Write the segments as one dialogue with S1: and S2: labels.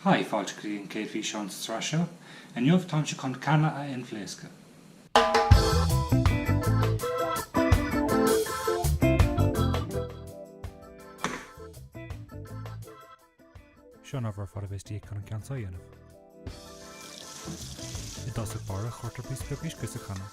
S1: Hi, fáilte go dtí an chéad físeán sa tsraith seo. Inniu táimse chun canna a inphléascadh. Seo an ábhar ar fad a bheas de dhíth chun an ceann seo a dhéanamh. I dtosach báire cuirtear píosa beag uisce sa channa.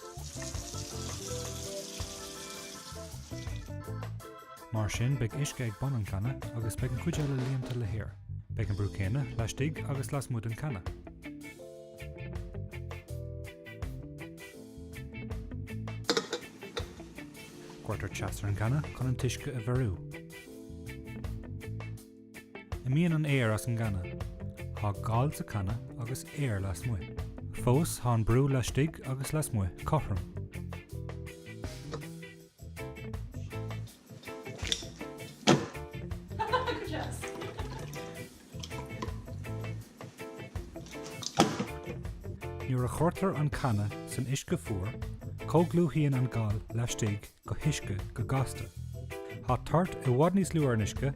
S1: Mar sin beidh uisce ag bun an channa agus beidh an chuid eile líonta le haer. Beidh an brú céanna laistigh agus lasmuigh den channa. Cuirtear teas ar an gcanna chun an t-uisce a bheiriú. Imíonn an aer as an gcanna. Tá gal sa channa agus aer lasmuigh. Fós tá an brú laistigh agus lasmuigh cothrom. Nuair a chuirtear an canna san uisce fuar, comhdhlúthaíonn an gal laistigh go huisce go gasta. Tá toirt i bhfad níos lú ar an uisce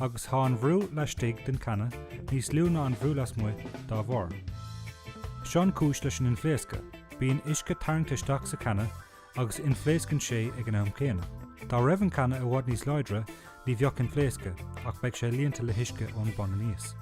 S1: agus tá an bhrú laistigh den channa níos lú ná an bhrú lasmuigh dá bharr. Seo an cúis leis an inphléascadh, bíonn uisce tarraingthe isteach sa channa agus inphléascann sé ag an am céanna. Dá raibh an canna i bhfad níos láidre ní bheadh inphléascadh ach beidh sé líonta le huisce ón bun aníos.